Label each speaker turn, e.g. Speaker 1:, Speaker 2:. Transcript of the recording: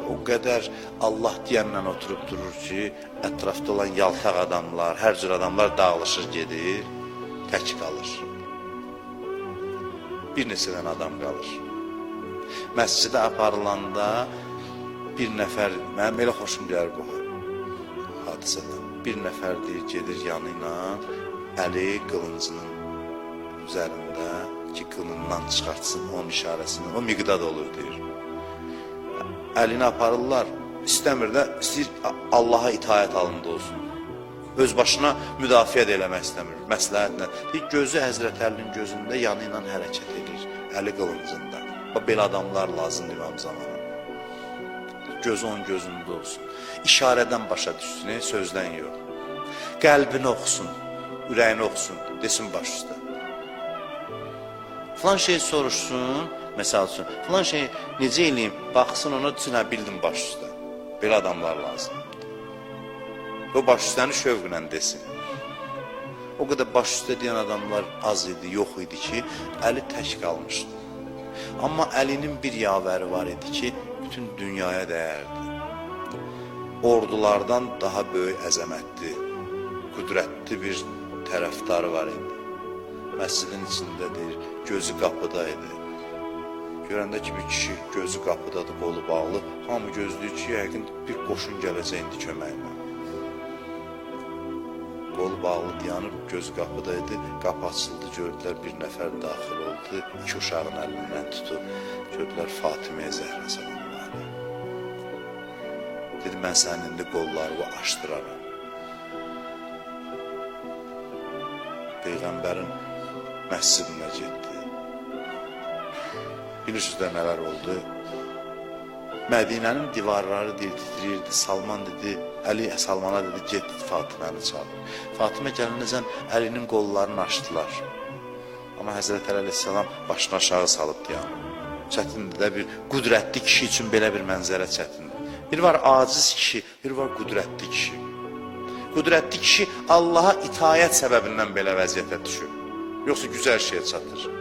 Speaker 1: O qədər Allah deyənlə oturub durur ki, ətrafda olan yaltaq adamlar, hər cür adamlar dağılışır gedir, tək qalır. Bir neçə dənə adam qalır. Məscidə aparılanda bir nəfər, mənim elə xoşum gəlir bu hadisədən. Bir nəfər deyir, gedir yanı ilə, əli qılıncının üzərində ki, qınından çıxartsın onun işarəsini. O miqdad olur deyir. Əlini aparırlar, istəmir də, istəyir Allaha itaət halında olsun. Öz başına müdafiə də eləmək istəmir, məsləhətlə. Deyir, gözü Həzrət Əlinin gözündə yanı ilə hərəkət edir, əli qılıncında. Bax, belə adamlar lazımdır imam zamanı. Gözü onun gözündə olsun. İşarədən başa düşsün, sözdən yox. Qəlbini oxusun, ürəyini oxusun, desin baş üstə. Filan şey soruşsun, məsəl üçün, filan şey necə eləyim, baxsın ona, desin, hə, bildim baş üstə. Belə adamlar lazımdır. O baş üstəni şövqlə desin. O qədər baş üstə deyən adamlar az idi, yox idi ki, Əli tək qalmışdı. Amma Əlinin bir yavəri var idi ki, bütün dünyaya dəyərdi. Ordulardan daha böyük əzəmətli, qüdrətli bir tərəfdarı var idi. Məscidin içində deyir, gözü qapıda idi. Görəndə ki, bir kişi gözü qapıdadır, qolu bağlı, hamı gözləyir ki, yəqin bir qoşun gələcək indi köməyinə. Qolu bağlı dayanıb, gözü qapıda idi. Qapı açıldı, gördülər bir nəfər daxil oldu, iki uşağın əlindən tutub, gördülər Fatiməyə Zəhra salamullah əleyha. Dedi, mən sənin indi qollarını açdıraram. Peyğəmbərin məscidinə getdi. Bilirsiniz də nələr oldu? Mədinənin divarları deyir, titrəyirdi. Salman dedi, Əli Salmana dedi, get Fatiməni çağır. Fatimə gələnəcən Əlinin qollarını açdılar. Amma Həzrət Əli əleyhissalam başını aşağı salıb dayanır. Çətindir də bir qüdrətli kişi üçün belə bir mənzərə çətindir. Bir var aciz kişi, bir var qüdrətli kişi. Qüdrətli kişi Allaha itaət səbəbindən belə vəziyyətə düşür. Yoxsa gözəl şeyə çatır.